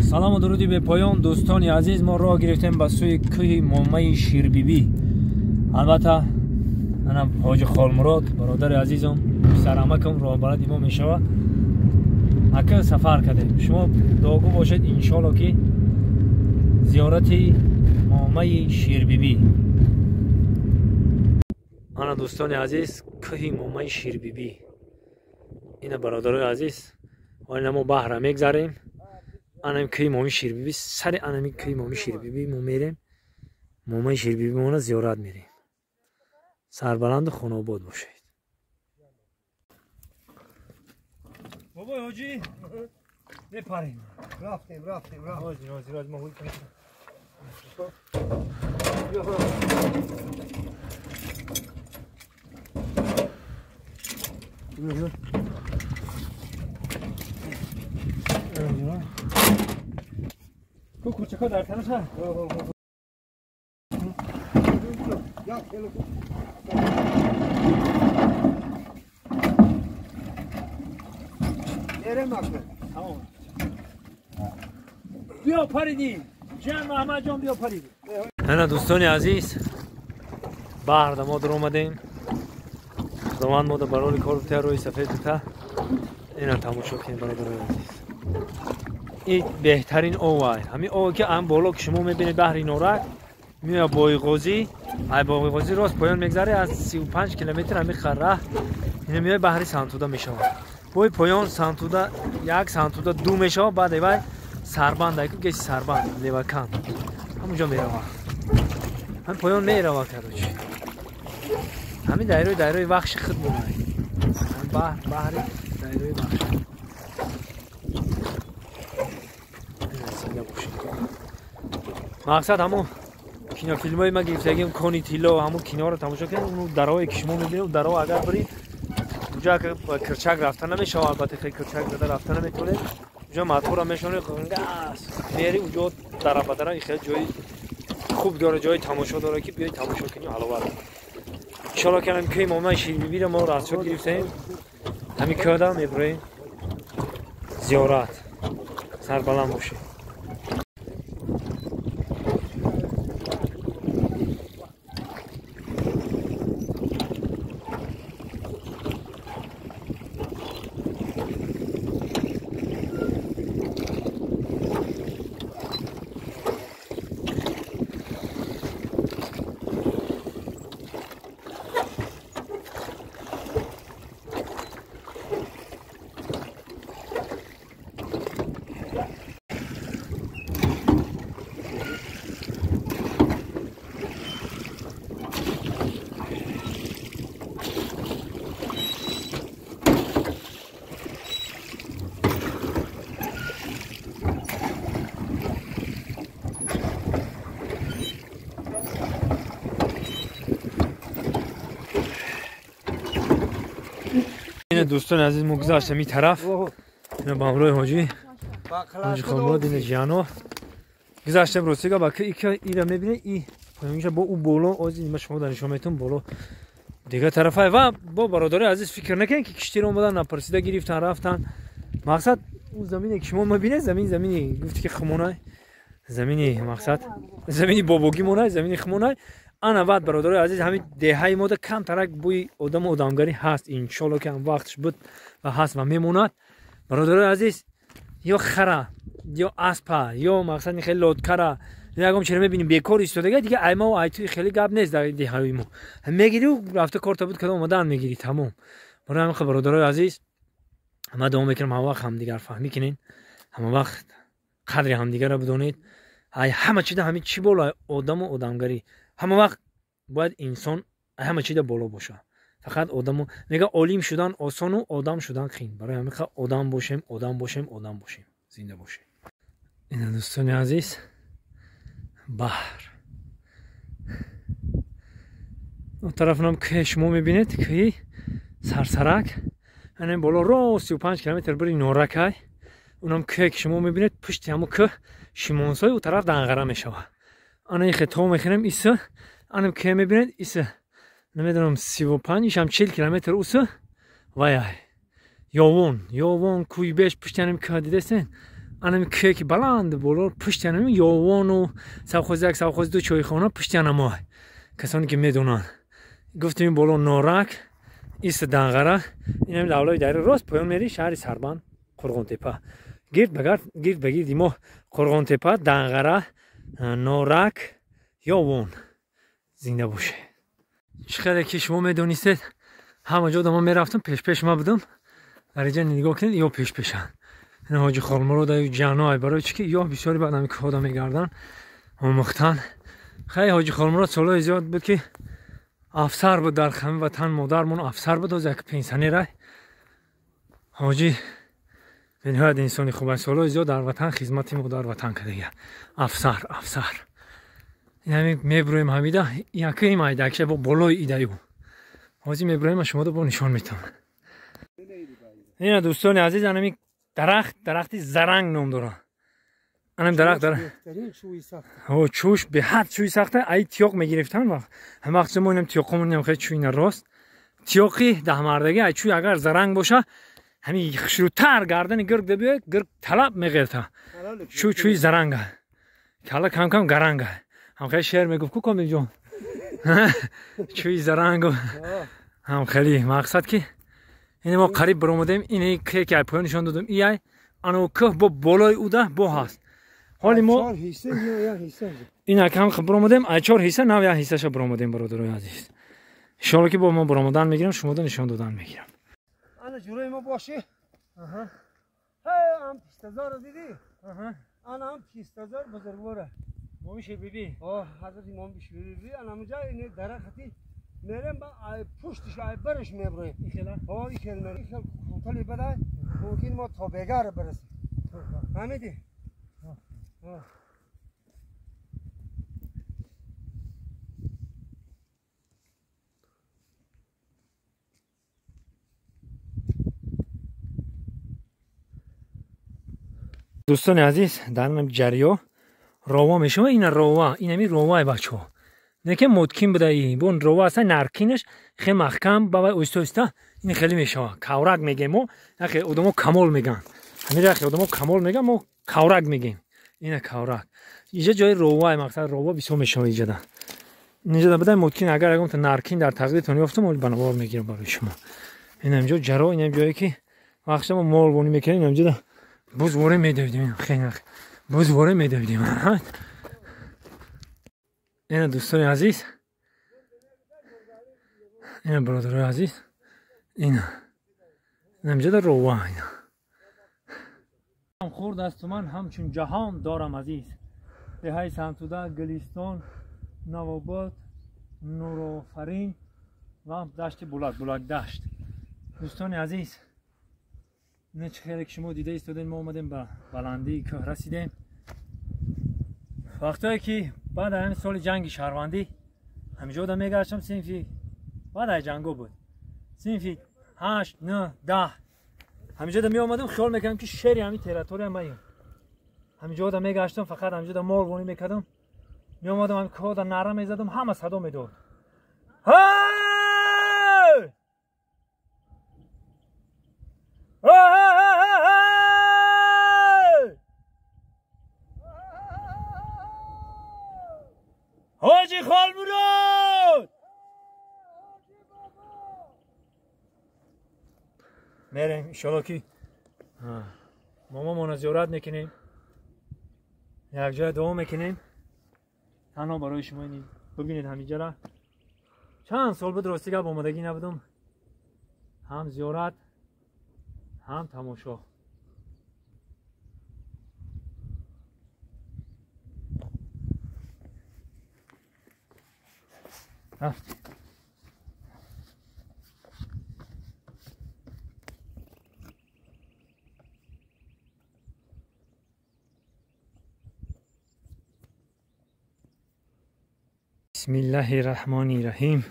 Салому дуруди бепоён дӯстони азиз, мо роҳ гирифтем ба сӯи кӯҳи Момаи Ширбибӣ. Албатта ана ҳоҷи Холмурод бародари азизам, писарамакам роҳбаради мо мешавад. Ака сафар кардем. Шумо дуогӯ бошед иншоалло ки зиёрати Момаи Ширбибӣ. Ана дӯстони азиз, кӯҳи Момаи Ширбибӣ. Ина бародарои азиз, ина мо баҳра мегзарем. Анам кӯҳи Момаи Ширбибӣ, сари анами кӯҳи Момаи Ширбибӣ мо мерем. Момаи Ширбибӣ мона зиёрат мерем. Сарбаланду хонаобод бошед. Бобой ҳоҷӣ, мепарем. Рафтем, рафтем, рафтем. Ҳоҷӣ, ҳоҷӣ, ҳоҷӣ, мо ҳуй кунем. کو کوچکا در طرف ها. بیا پریدی جان محمد جان، بیا پریدی. انا دوستان عزیز، بحر ما در اومدیم. خداوند ما در برای کار بته روی سفید بته. اینا تماشا کنیم برادرای عزیز. این بهترین آوه، همین آوه که هم بالا که شما میبینید بحر نورک میاد بایغازی، ای بایغازی راست پایان میگذره از 35 کیلومتر همین خره اینا میاد بحر سنتوده میشود. بای پایان سنتوده یک، سنتوده دو میشود، بعد ای سربند ایکو گیس سربند لیوکان همونجا میرود، هم پایان میرود کروچ. همین دایره دایره وخش خود مونه، بحر بحر دایره وخش. مقصد همون кинофилмҳои ма гирифтагим кони тилло, ҳамун киноро тамошо кунем. Он дарое ки шумо мебинед, он даро агар биред уҷа кирчак рафта намешавад, албатта хеле кирчак зада рафта наметавонед. Уҷа матора мешонед, гас мери уҷо дара ба дара хеле ҷои хуб дора, ҷои тамошо дора ки биёед тамошо кунед ҳаловат. Иншоалло ки ҳамин кӯҳи Момаи Ширбибиро мо расчот гирифтаем. Ҳамин кӯҳда мебироем зиёрат. Сарбаланд бошед. دوستان عزیز، ما گذاشتم این طرف. اینا با همراه حاجی حاجی خانمراد اینا جیانو گذاشتم روسیگا با که ایرا میبینه ای پایینش با او بالا از این شما در نشون میتون بالا دیگه طرفای. و با برادرای عزیز فکر نکنین که کشتی رو اومدن نپرسیده گرفتن رفتن. مقصد اون زمینه که شما میبینید زمین زمینی گفتی که خمونه، زمینی مقصد زمینی باباگی مونه، زمینی خمونه. انا بعد برادرای عزیز، همین دههای ما کم ترک بوی آدم و آدمگری هست. انشالله که هم وقتش بود و هست و میموند. برادرای عزیز، یا خره یا اسپه یا مقصد خیلی لودکره یکم چرا میبینیم بیکار ایستاده دیگه. ایما و ایتوی خیلی گپ نیست در دههای ما. میگیری و رفته کارت بود کدام اومدن میگیری تمام. برای همین برادرای عزیز، ما دوام میکنم همه وقت همدیگر فهمی کنین، همه وقت قدر همدیگر را بدونید. ای همه چیز همین چی بالا آدم و آدمگری. همه وقت باید انسان همه چیز بالا باشه. فقط آدمو میگه عالم شدن آسان و آدم شدن خین. برای همین آدم باشیم، آدم باشیم، آدم باشیم، زنده باشیم. این دوستان عزیز، بحر اون طرف هم که شما میبینید که سرسرک یعنی بالا رو 35 کیلومتر بری نورک های. اونم که شما میبینید پشت همون که شیمونسای اون طرف دنغره میشوه. انا این خطا میخورم ایسا انم که میبینید ایسا نمیدونم 35 هم 40 کیلومتر اوسا وای یوون یوون کوی بیش پشت انم که دیدسین Анами кӯе ки баланд боло пушти анами Ёвону совхоз як, совхоз ду, чойхона пушти анамо. Касоне ки медонанд. Гуфтем боло Норак, ист Данғара, инам лавлои дарё рост поён мери шаҳри Сарбанд, Қурғонтепа. Гирд ба гард, гирд ба гирди мо Қурғонтепа, Данғара, Норак, Ёвон. Зинда боше. Чӣ хеле ки шумо медонистед, ҳама ҷо ма мерафтам, пешпеш ма будам. Дар инҷа нигоҳ кунед, ё пешпешанд. Ин ҳоҷи Холмурод аю ҷаной, барои чӣ ки ё бисёри баъд ҳами кӯҳода мегарданд, омӯхтан. Хеле ҳоҷи Холмурод солҳои зиёд буд ки афсар буд дар ҳами ватан, модармон афсар буд, ҳозир як пенсионер. Ҳоҷи бениҳоят инсони хуб аст, солҳои зиёд дар ватан хизмати модар ватан кардага. Афсар, афсар. Ин ҳами мебуроем ҳамида, яке майдакша бо болои идаю. Ҳозир мебуроем, шуморо бо нишон метавам. Ина дӯстони азиз, анами дарахт, дарахти заранг ном дорад. Анам дарахт дара. Чӯш беҳад чӯи сахта, ай тиёқ мегирифтан вақт. Ҳама вақт мо инам тиёқомон инам хеле чӯи рост. Тиёқи даҳмардагӣ ай чӯи агар заранг боша, ҳами хушрӯтар гардани гирг дабиёяд, гирг талаб меғелта. Чӯ чӯи заранга. Кала кам кам гаранга. Ҳам хеле шеър мегуфт ку Комилҷон. Чӯи зарангу. Ҳам хеле мақсад ки ин мо қариб баромадем, ин ки ки поён нишон додам, и ай ану кӯҳ бо болои уда бо ҳаст. Ҳоли мо ин акам баромадем, ай чор ҳисса нав як ҳиссаша баромадем, бародарои азиз. Иншоалло ки бо мо баромадан мегирам, шумода нишон додан мегирам. Ана ҷурои мо боши. Аҳа. Ҳам пистазор дидӣ? Аҳа. Ана ҳам пистазор бузургвора. Момиши Шербиби. О, ҳазрати Момиши Шербиби ана ҳамунҷа ин дарахти мерем ба ай пуштиш ай бараш меброем. Ихела? О, ихел мерем. Ихел кутали бадай, мумкин мо то бегар бирасем. Фаҳмидӣ? Дӯстони азиз, дар ин ҷариё рова мешава, ина рова, инами роваи бачаҳо. Не ки муткин буда и бон рова аста наркинаш хеле маҳкам бавай оҳиста оҳиста ин хеле мешава. Каврак мегем мо, яхе одамо камол меган. Ҳамин яхе одамо камол меган, мо каврак мегем. Ина каврак. Инҷа ҷои роваи мақсад рова бисёр мешава инҷада. Инҷада буда муткин агар ягон наркин дар тақдиртон ёфтам, оли ба навор мегирам барои шумо. Ин ҳамҷо ҷаро, ин ҳам ҷое ки вақте мо молвонӣ мекардем, ин ҳамҷода бузворе медавидем, хеле бузворе медавидем. Ина дӯстони азиз, ина бародарои азиз, ина ҳамҷода рова. Ина хурд асту ман ҳамчун ҷаҳон дорам азиз. Деҳаи Сантуда, Гулистон, Навобод, Нурофарин ва дашти Булак, Булак дашт. Дӯстони азиз, ина чӣ хеле ки шумо дида истодем, мо омадем ба баландии кӯҳ расидем. Вақтое ки баъд аз ҳамин соли ҷанги шаҳрвандӣ ҳамиҷода мегаштам, синфи баъд аз ҷанго буд, синфи 8, 9, 10 ҳамиҷода меомадам, хиёл мекардам ки шери ҳамин территория маем. Ҳамиҷода мегаштам, фақат ҳамиҷода молвонӣ мекардам, меомадам ҳамин кӯҳода нара мезадам, ҳама садо медод. Ҳей! ҳоҷи Холмурод! Мерем иншоалло ки момамона зиёрат мекунем, якҷоя дуо мекунем. Танҳо барои шумо ин бибинед ҳамиҷара. Чанд сол буд рости гап омодагӣ набудам. Ҳам зиёрат, ҳам тамошо. Рафтем. бисмиллаҳи раҳмони раҳим.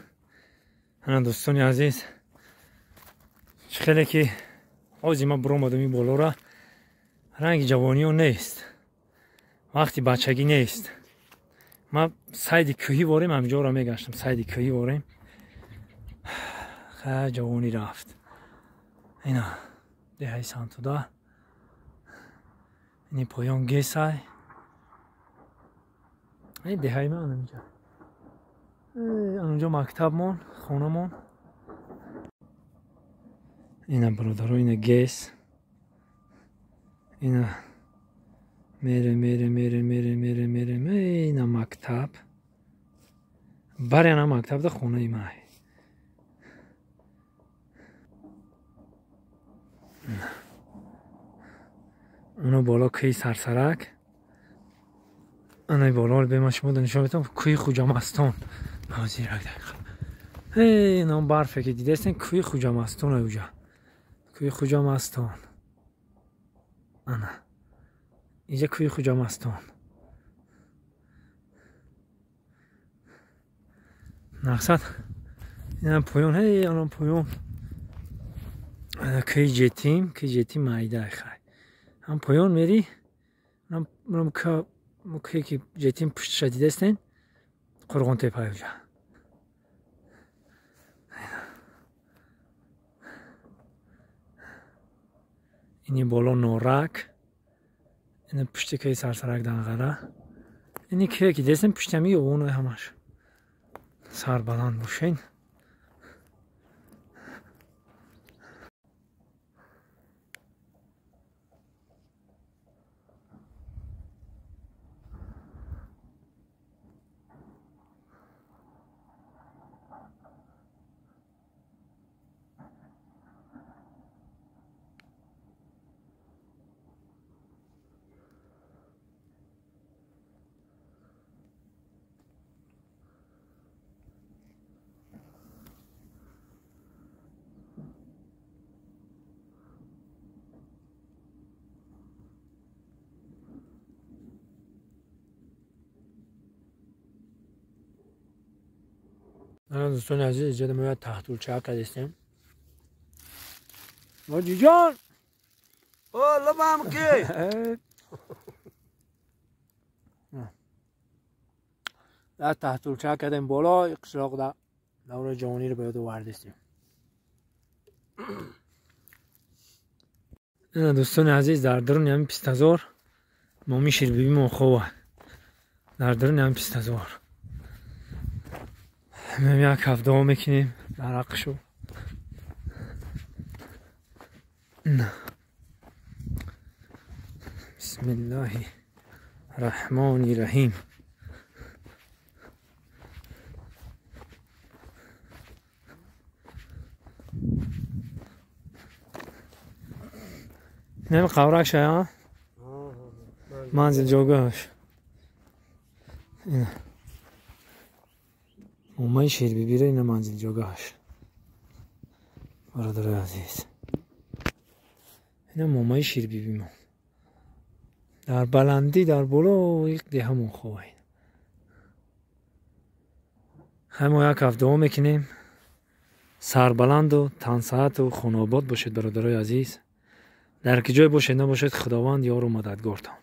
Ана дӯстони азиз, чӣ хеле ки ҳозир ман биромадам ин болора, ранги ҷавониё нест, вақти бачагӣ нест. Ман сайди кӯҳӣ ворем, ҳамиҷоро мегаштам, сайди кӯҳӣ ворем. Хай ҷавонӣ рафт. Ина деҳаи Сантуда, Ини поён гесай. Ин деҳаи ман инҷа. Анҷо мактабмон, хонамон. Ина бародаро, ина гес. Ина мере мере мере мере мере мере ина мактаб. Бари ана мактабда хонаи май. Оно боло кӯи Сарсарак. Ана боло бе ман шумо нишон медиҳам кӯи Хуҷамастон. Ҳозир як дақиқа. Эй, ин он барфе ки дидастен кӯи Хуҷамастон уҷа. Кӯи Хуҷамастон. Ана. Инҷа кӯи Хуҷамастон. Мақсад инам поён, ҳей, анам поён. Ана кӯи Ҷетим, кӯи Ҷетим майда хай. Ҳам поён мери, ҳам кӯе ки Ҷетим пушташа дидастен, Қурғонтепа уҷа. Ини боло Норак, ини пушти кӯи Сарсарак Данғара. Ини кӯе ки дидастен пушти ҳами ёбонои ҳамаш. Сарбаланд бошен. دوستان عزیز، اینجا ما تحت الچه کردیم. حاجی جان، او لبم کی؟ در تحت الچه کردیم بالا قشلاق در دور جوانی رو به یاد آوردیم. دوستان عزیز، در درون همین 20,000 مامی شیر بیبیمون خوبه. در درون همین 20,000 میم یک هفته ها میکنیم در حقشو. بسم الله الرحمن الرحیم. نمی قورک شه منزل جاگاهش. مومای شیربیبی را اینا منزل جاگاهش. برادر عزیز، اینا مومای شیربیبی ما در بلندی در بالا یک ده همون خواه. همون یک هفته ها میکنیم. سربلند و تنساعت و خانه آباد باشید برادرای عزیز. در که جای باشید نباشید خداوند یار و مددگارتان.